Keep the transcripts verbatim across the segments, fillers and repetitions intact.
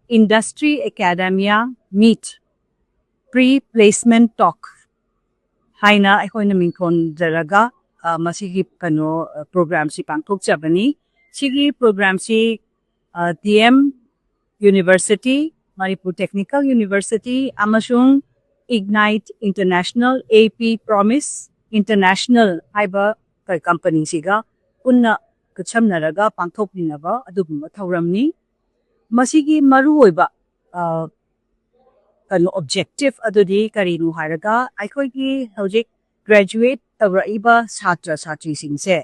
Industry Academia Meet Pre-Placement Talk ꯍꯥꯏꯅ ꯑꯩꯈꯣꯏꯅ ꯃꯤꯡꯊꯣꯟꯖꯔꯒ, ꯑ, ꯃꯁꯤꯒꯤ ꯀꯩꯅꯣ, ꯑ, programꯁꯤ ꯄꯥꯡꯊꯣꯛꯆꯕꯅꯤ꯫ ꯁꯤꯒꯤ programꯁꯤ, ꯑ, D M University, Manipur Technical University ꯑꯃꯁꯨꯡ Ignite International, A P Promise International ꯍꯥꯏꯕ ꯀ-, companyꯁꯤꯒ ꯄꯨꯟꯅ ꯈꯨꯠꯁꯝꯅꯔꯒ ꯄꯥꯡꯊꯣꯛꯃꯤꯟꯅꯕ ꯑꯗꯨꯒꯨꯝꯕ ꯊꯧꯔꯝꯅꯤ꯫ ꯃꯁꯤꯒꯤ ꯃꯔꯨꯑꯣꯏꯕ, ꯑ, ꯀꯩꯅꯣ, objective ꯑꯗꯨꯗꯤ ꯀꯔꯤꯅꯣ ꯍꯥꯏꯔꯒ, ꯑꯩꯈꯣꯏꯒꯤ ꯍꯧꯖꯤꯛ graduate ꯇꯧꯔꯛꯏꯕ ꯁꯥꯇ꯭ꯔ ꯁꯥꯇ꯭ꯔꯤꯁꯤꯡꯁꯦ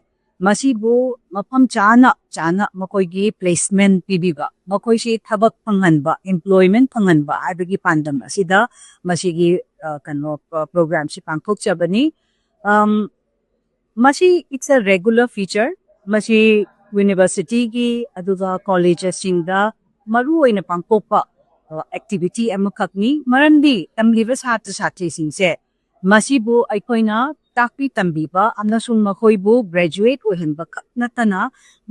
ꯃꯁꯤꯕꯨ ꯃꯐꯝ ꯆꯥꯅ ꯆꯥꯅ ꯃꯈꯣꯏꯒꯤ placement ꯄꯤꯕꯤꯕ, ꯃꯈꯣꯏꯁꯤ ꯊꯕꯛ ꯐꯪꯍꯟꯕ, employment ꯐꯪꯍꯟꯕ ꯍꯥꯏꯕꯒꯤ ꯄꯥꯟꯗꯝ ꯑꯁꯤꯗ ꯃꯁꯤꯒꯤ, ꯑ, ꯀꯩꯅꯣ, ꯄ-, programꯁꯤ ꯄꯥꯡꯊꯣꯛꯆꯕꯅꯤ꯫ ꯑꯝ, ꯃꯁꯤ it's a regular feature꯫ ꯃꯁꯤ universityꯒꯤ ꯑꯗꯨꯒ collegesꯁꯤꯡꯗ ꯃꯔꯨꯑꯣꯏꯅ ꯄꯥꯡꯊꯣꯛꯄ, ꯑ, activity ꯑꯃꯈꯛꯅꯤ꯫ ꯃꯔꯝꯗꯤ ꯇꯝꯂꯤꯕ ꯁꯥꯇ꯭ꯔ ꯁꯥꯇ꯭ꯔꯤꯁꯤꯡꯁꯦ ꯃꯁꯤꯕꯨ ꯑꯩꯈꯣꯏꯅ ꯇꯥꯛꯄꯤ ꯇꯝꯕꯤꯕ ꯑꯃꯁꯨꯡ ꯃꯈꯣꯏꯕꯨ graduate ꯑꯣꯏꯍꯟꯕ ꯈꯛ ꯅꯠꯇꯅ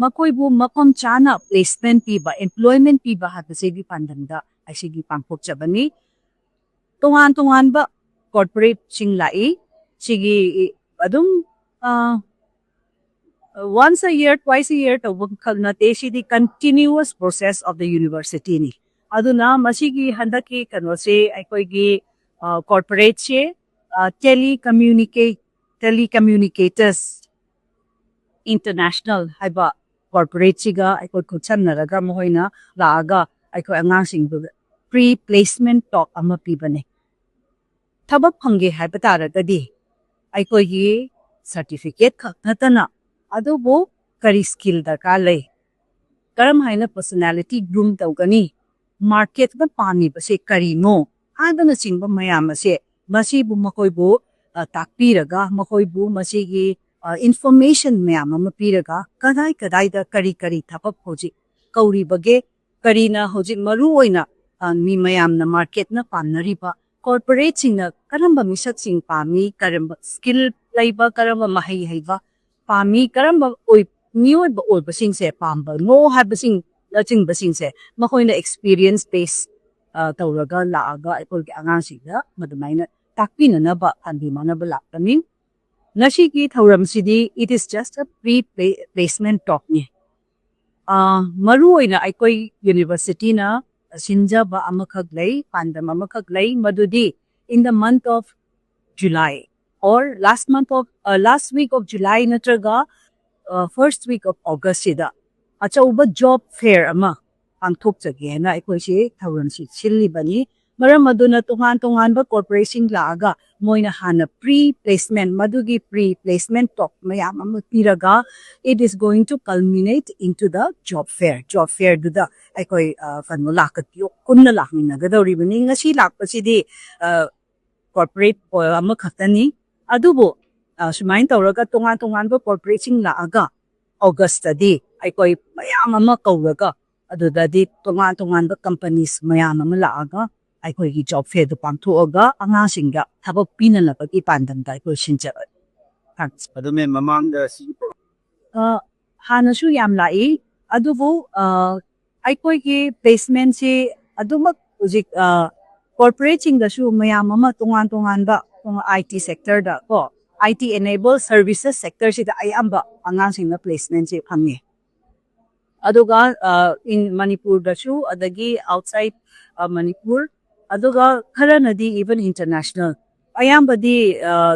ꯃꯈꯣꯏꯕꯨ ꯃꯐꯝ ꯆꯥꯅ placement ꯄꯤꯕ, employment ꯄꯤꯕ ꯍꯥꯏꯕꯁꯤꯒꯤ ꯄꯥꯟꯗꯝꯗ ꯑꯁꯤꯒꯤ ꯄꯥꯡꯊꯣꯛꯆꯕꯅꯤ꯫ ꯇꯣꯉꯥꯟ ꯇꯣꯉꯥꯟꯕ corporateꯁꯤꯡ ꯂꯥꯛꯏ꯫ ꯁꯤꯒꯤ ꯑꯗꯨꯝ, ꯑ, once a year, twice a year ꯇꯧꯕ ꯈꯛ ꯅꯠꯇꯦ, ꯁꯤꯗꯤ continuous process of the universityꯅꯤ꯫ ꯑꯗꯨꯅ ꯃꯁꯤꯒꯤ ꯍꯟꯗꯛꯀꯤ ꯀꯩꯅꯣꯁꯦ ꯑꯩꯈꯣꯏꯒꯤ, ꯑ, corporateꯁꯦ, ꯑ, Telecommunica-, Telecommunicators International ꯍꯥꯏꯕ corporateꯁꯤꯒ ꯑꯩꯈꯣꯏ ꯈꯨꯠꯁꯝꯅꯔꯒ ꯃꯈꯣꯏꯅ ꯂꯥꯛꯑꯒ ꯑꯩꯈꯣꯏ ꯑꯉꯥꯡꯁꯤꯡꯗꯨꯗ pre-placement talk ꯑꯃ ꯄꯤꯕꯅꯦ꯫ ꯊꯕꯛ ꯐꯪꯒꯦ ꯍꯥꯏꯕ ꯇꯥꯔꯒꯗꯤ ꯑꯩꯈꯣꯏꯒꯤ certificate ꯈꯛ ꯅꯠꯇꯅ ꯑꯗꯨꯕꯨ ꯀꯔꯤ skill ꯗꯔꯀꯥꯔ ꯂꯩ, ꯀꯔꯝ ꯍꯥꯏꯅ personality groom ꯇꯧꯒꯅꯤ, marketꯅ ꯄꯥꯝꯃꯤꯕꯁꯦ ꯀꯔꯤꯅꯣ ꯍꯥꯏꯕꯅꯆꯤꯡꯕ ꯃꯌꯥꯝ ꯑꯁꯦ ꯃꯁꯤꯕꯨ ꯃꯈꯣꯏꯕꯨ, ꯑ, ꯇꯥꯛꯄꯤꯔꯒ ꯃꯈꯣꯏꯕꯨ ꯃꯁꯤꯒꯤ, ꯑ, information ꯃꯌꯥꯝ ꯑꯃ ꯄꯤꯔꯒ ꯀꯗꯥꯏ ꯀꯗꯥꯏꯗ ꯀꯔꯤ ꯀꯔꯤ ꯊꯕꯛ ꯍꯧꯖꯤꯛ ꯀꯧꯔꯤꯕꯒꯦ, ꯀꯔꯤꯅ ꯍꯧꯖꯤꯛ ꯃꯔꯨ ꯑꯣꯏꯅ, ꯑ, ꯃꯤ ꯃꯌꯥꯝꯅ marketꯅ ꯄꯥꯝꯅꯔꯤꯕ, corporateꯁꯤꯡꯅ ꯀꯔꯝꯕ ꯃꯤꯁꯛꯁꯤꯡ ꯄꯥꯝꯃꯤ, ꯀꯔꯝꯕ skill ꯂꯩꯕ, ꯀꯔꯝꯕ ꯃꯍꯩ ꯍꯩꯕ ꯄꯥꯝꯃꯤ, ꯀꯔꯝꯕ ꯑꯣꯏ-, ꯃꯤꯑꯣꯏꯕ ꯑꯣꯏꯕꯁꯤꯡꯁꯦ ꯄꯥꯝꯕꯅꯣ ꯍꯥꯏꯕꯁꯤꯡ ꯅꯆꯤꯡꯕꯁꯤꯡꯁꯦ ꯃꯈꯣꯏꯅ experience base ꯇꯧꯔꯒ ꯂꯥꯛꯑꯒ ꯑꯩꯈꯣꯏꯒꯤ ꯑꯉꯥꯡꯁꯤꯡꯗ ꯃꯗꯨꯃꯥꯏꯅ ꯇꯥꯛꯄꯤꯅꯅꯕ ꯇꯝꯕꯤꯅꯅꯕ ꯂꯥꯛꯄꯅꯤ꯫ ꯉꯁꯤꯒꯤ ꯊꯧꯔꯝꯁꯤꯗꯤ it is just a pre placement talkꯅꯤ꯫ ꯃꯔꯨ ꯑꯣꯏꯅ ꯑꯩꯈꯣꯏ universityꯅ ꯁꯤꯟꯖꯕ ꯑꯃꯈꯛ ꯂꯩ, ꯄꯥꯟꯗꯝ ꯑꯃꯈꯛ ꯂꯩ, ꯃꯗꯨꯗꯤ in the month of July or last month of last week of July ꯅꯠꯇ꯭ꯔꯒ first week of August ꯁꯤꯗ ꯑꯆꯧꯕ job fair ꯑꯃ ꯄꯥꯡꯊꯣꯛꯆꯒꯦ ꯍꯥꯏꯅ ꯑꯩꯈꯣꯏꯁꯤ ꯊꯧꯔꯝꯁꯤ ꯁꯤꯜꯂꯤꯕꯅꯤ꯫ ꯃꯔꯝ ꯑꯗꯨꯅ ꯇꯣꯉꯥꯟ ꯇꯣꯉꯥꯟꯕ corporateꯁꯤꯡ ꯂꯥꯛꯑꯒ ꯃꯣꯏꯅ ꯍꯥꯟꯅ pre placement, ꯃꯗꯨꯒꯤ pre placement talk ꯃꯌꯥꯝ ꯑꯃ ꯄꯤꯔꯒ it is going to culminate into the job fair꯫ Job fairꯗꯨꯗ ꯑꯩꯈꯣꯏ ꯀꯩꯅꯣ ꯂꯥꯛꯀ ꯄꯨꯟꯅ ꯂꯥꯛꯃꯤꯟꯅꯒꯗꯧꯔꯤꯕꯅꯤ꯫ ꯉꯁꯤ ꯂꯥꯛꯄꯁꯤꯗꯤ corporate ꯑꯃꯈꯛꯇꯅꯤ꯫ ꯑꯗꯨꯕꯨ ꯁꯨꯃꯥꯏꯅ ꯇꯧꯔꯒ ꯇꯣꯉꯥꯟ ꯇꯣꯉꯥꯟꯕ corporateꯁꯤꯡ ꯂꯥꯛꯑꯒ Augustꯇꯗꯤ ꯑꯩꯈꯣꯏ ꯃꯌꯥꯝ ꯑꯃ ꯀꯧꯔꯒ ꯑꯗꯨꯗꯗꯤ ꯇꯣꯉꯥꯟ ꯇꯣꯉꯥꯟꯕ companies ꯃꯌꯥꯝ ꯑꯃ ꯂꯥꯛꯑꯒ ꯑꯩꯈꯣꯏꯒꯤ job fairꯗꯨ ꯄꯥꯡꯊꯣꯛꯑꯒ ꯑꯉꯥꯡꯁꯤꯡꯗ ꯊꯕꯛ ꯄꯤꯅꯅꯕꯒꯤ ꯄꯥꯟꯗꯝꯗ ꯑꯩꯈꯣꯏ ꯁꯤꯟꯖꯕꯅꯤ꯫ Thanks꯫ ꯑꯗꯨ ꯃꯦꯝ, ꯃꯃꯥꯡꯗ ꯁꯤꯒꯤ program ꯑ, ꯍꯥꯟꯅꯁꯨ ꯌꯥꯝ ꯂꯥꯛꯏ, ꯑꯗꯨꯕꯨ ꯑ, ꯑꯩꯈꯣꯏꯒꯤ placementꯁꯤ ꯑꯗꯨꯃꯛ ꯍꯧꯖꯤꯛ corporateꯁꯤꯡꯗꯁꯨ ꯃꯌꯥꯝ ꯑꯃ ꯇꯣꯉꯥꯟ ꯇꯣꯉꯥꯟꯕ I T sectorꯗ ꯀꯣ, I T enabled services sectorꯁꯤꯗ ꯑꯌꯥꯝꯕ ꯑꯉꯥꯡꯁꯤꯡꯅ placementꯁꯤ ꯐꯪꯉꯤ꯫ ꯑꯗꯨꯒ in ꯃꯅꯤꯄꯨꯔꯗꯁꯨ, ꯑꯗꯒꯤ outside ꯃꯅꯤꯄꯨꯔ, ꯑꯗꯨꯒ ꯈꯔꯅꯗꯤ even international, ꯑꯌꯥꯝꯕꯗꯤ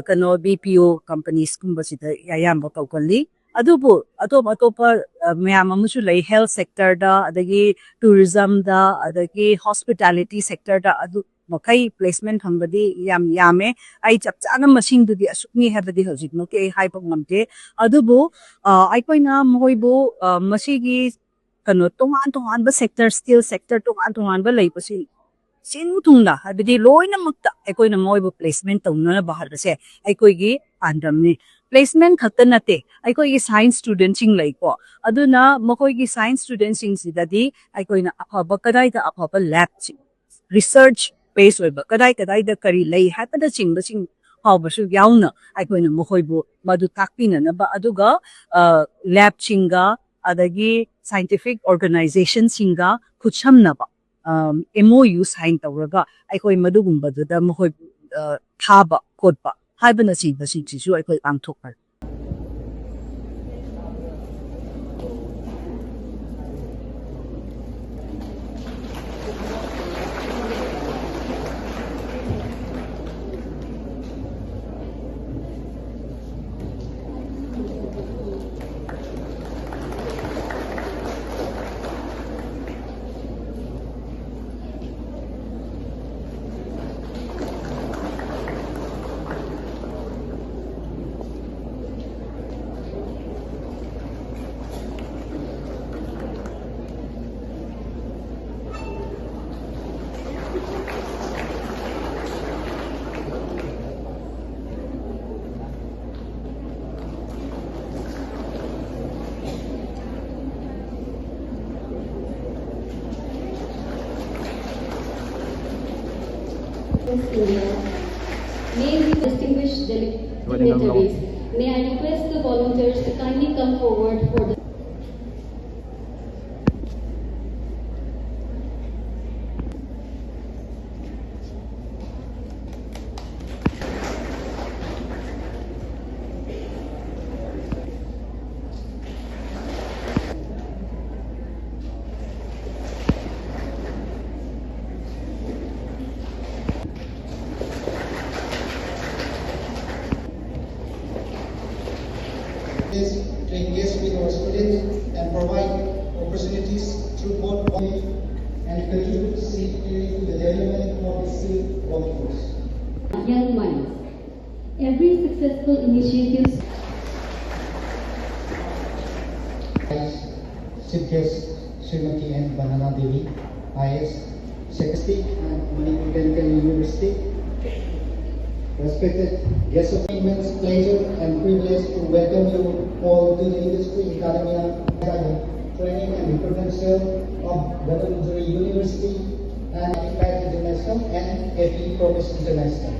ꯀꯩꯅꯣ B P O companiesꯀꯨꯝꯕꯁꯤꯗ ꯑꯌꯥꯝꯕ ꯀꯧꯒꯜꯂꯤ꯫ ꯑꯗꯨꯕꯨ ꯑꯇꯣꯞ ꯑꯇꯣꯞꯄ ꯃꯌꯥꯝ ꯑꯃꯁꯨ ꯂꯩ, health sectorꯗ, ꯑꯗꯒꯤ tourismꯗ, ꯑꯗꯒꯤ hospitality sectorꯗ, ꯑꯗꯨ ꯃꯈꯩ placement ꯐꯪꯕꯗꯤ ꯌꯥꯝ ꯌꯥꯝꯃꯦ꯫ ꯑꯩ ꯆꯞ ꯆꯥꯅ ꯃꯁꯤꯡꯗꯨꯗꯤ ꯑꯁꯨꯛꯅꯤ ꯍꯥꯏꯕꯗꯤ ꯍꯧꯖꯤꯛꯃꯛꯇꯤ ꯑꯩ ꯍꯥꯏꯕ ꯉꯝꯗꯦ꯫ ꯑꯗꯨꯕꯨ ꯑꯩꯈꯣꯏꯅ ꯃꯈꯣꯏꯕꯨ ꯃꯁꯤꯒꯤ ꯀꯩꯅꯣ ꯇꯣꯉꯥꯟ ꯇꯣꯉꯥꯟꯕ sector, skill sector ꯇꯣꯉꯥꯟ ꯇꯣꯉꯥꯟꯕ ꯂꯩꯕꯁꯤ ꯁꯤꯟ ꯊꯨꯡꯅ, ꯍꯥꯏꯕꯗꯤ ꯂꯣꯏꯅꯃꯛꯇ ꯑꯩꯈꯣꯏꯅ ꯃꯣꯏꯕꯨ placement ꯇꯧꯅꯅꯕ ꯍꯥꯏꯕꯁꯦ ꯑꯩꯈꯣꯏꯒꯤ ꯄꯥꯟꯗꯝꯅꯤ꯫ Placement ꯈꯛꯇ ꯅꯠꯇꯦ, ꯑꯩꯈꯣꯏꯒꯤ science studentꯁꯤꯡ ꯂꯩꯀꯣ, ꯑꯗꯨꯅ ꯃꯈꯣꯏꯒꯤ science studentꯁꯤꯡꯁꯤꯗꯗꯤ ꯑꯩꯈꯣꯏꯅ ꯑꯐꯕ, ꯀꯗꯥꯏꯗ ꯑꯐꯕ labꯁꯤꯡ, research base ꯑꯣꯏꯕ ꯀꯗꯥꯏ ꯀꯗꯥꯏꯗ ꯀꯔꯤ ꯂꯩ ꯍꯥꯏꯕꯅꯆꯤꯡꯕꯁꯤꯡ ꯐꯥꯎꯕꯁꯨ ꯌꯥꯎꯅ ꯑꯩꯈꯣꯏꯅ ꯃꯈꯣꯏꯕꯨ ꯃꯗꯨ ꯇꯥꯛꯄꯤꯅꯅꯕ, ꯑꯗꯨꯒ labꯁꯤꯡꯒ ꯑꯗꯒꯤ scientific organizationꯁꯤꯡꯒ ꯈꯨꯠꯁꯝꯅꯕ, M O U sign ꯇꯧꯔꯒ ꯑꯩꯈꯣꯏ ꯃꯗꯨꯒꯨꯝꯕꯗꯨꯗ ꯃꯈꯣꯏ ꯑ, ꯊꯥꯕ ꯈꯣꯠꯄ ꯍꯥꯏꯕꯅꯆꯤꯡꯕꯁꯤꯡꯁꯤꯁꯨ ꯑꯩꯈꯣꯏ ꯄꯥꯡꯊꯣꯛꯈ꯭ꯔꯦ꯫ May we distinguished dele- dignitaries, may I request the volunteers to kindly come forward for the to engage with our students and provide opportunities through both and contribute significantly to the development of the skill workforce. Young minds. Every successful initiative. Chief Guest Srimati N Vandana Devi, I A S, Secretary and Manipur Technical University. Respected guests, of immense pleasure and privilege to welcome you all to the Industry Academia Training and Recruitment Cell of Government University and Impact International and F E Progress International.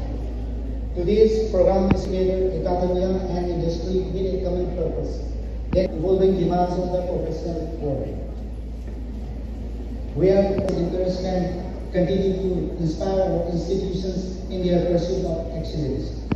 Today's program is made Academia and Industry with a common purpose. evolving demands of the professional world. Where encouragement continue to inspire our institutions in their pursuit of excellence.